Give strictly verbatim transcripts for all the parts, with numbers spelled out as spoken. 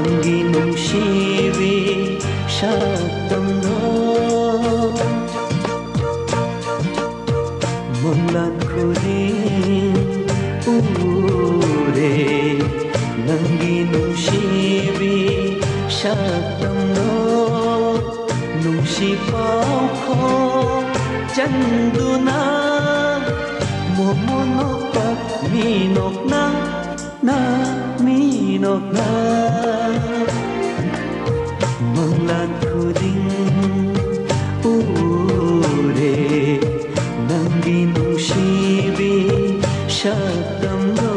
ꯅꯪꯒꯤ ꯅꯨꯡꯁꯤꯕꯤ ꯁꯛꯇꯝꯗꯣ ꯃꯪꯂꯥꯟ ꯈꯨꯗꯤꯡ ꯎꯔꯦ꯫ ꯅꯪꯒꯤ ꯅꯨꯡꯁꯤꯕꯤ ꯁꯛꯇꯝꯗꯣ ꯅꯨꯡꯁꯤ ꯄꯥꯎꯈꯣꯡ ꯆꯟꯗꯨꯅ ꯃꯣꯃꯣ ꯅꯣꯛꯄ ꯃꯤ ꯅꯣꯛꯅ ꯅ ꯃꯤ ꯅꯣꯛꯅ ꯃꯪꯂꯥꯟ ꯈꯨꯗꯤꯡ ꯎꯔꯦ ꯅꯪꯒꯤ ꯅꯨꯡꯁꯤꯕꯤ ꯁꯛꯇꯝꯗꯣ꯫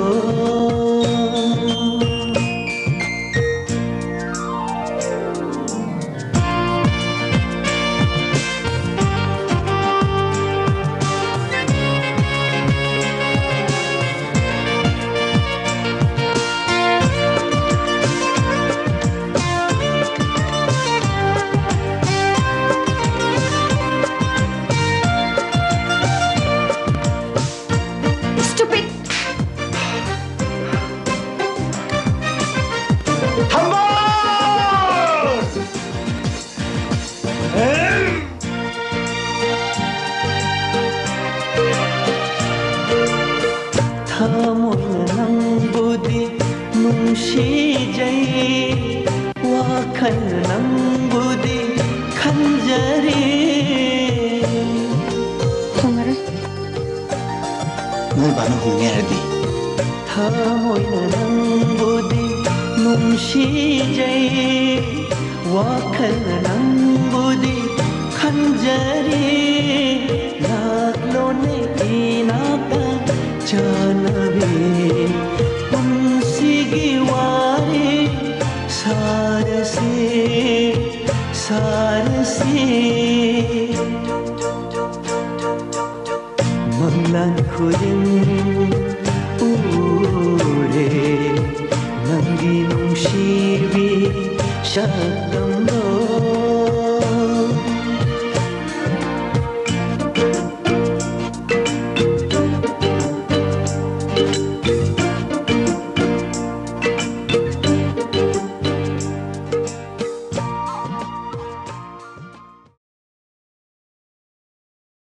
Stupid! ꯊꯝꯕꯥꯜ! ꯊꯃꯣꯏꯅ ꯅꯪꯕꯨꯗꯤ ꯅꯨꯡꯁꯤꯖꯩ, ꯋꯥꯈꯜꯅ ꯅꯪꯕꯨꯗꯤ ꯈꯟꯖꯔꯤ꯫ ꯈꯨꯝꯃꯔꯣꯏ꯫ ꯅꯣꯏ ꯕꯥꯅ ꯍꯨꯝꯒꯦ ꯍꯥꯏꯔꯗꯤ꯫ ꯊꯃꯣꯏꯅ ꯅꯪꯕꯨꯗꯤ ꯅꯨꯡꯁꯤꯖꯩ, ꯋꯥꯈꯜꯅ ꯅꯪꯕꯨꯗꯤ ꯈꯟꯖꯔꯤ꯫ ꯂꯥꯛꯂꯣꯅꯦ ꯏꯅꯥꯛꯇ ꯆꯥꯟꯅꯕꯤ, ꯄꯨꯟꯁꯤꯒꯤ ꯋꯥꯔꯤ ꯁꯥꯔꯁꯤ, ꯁꯥꯔꯁꯤ꯫ ꯃꯪꯂꯥꯟ ꯈꯨꯗꯤꯡ ꯎꯔꯦ ꯅꯪꯒꯤ ꯅꯨꯡꯁꯤꯕꯤ ꯁꯛꯇꯝꯗꯣ꯫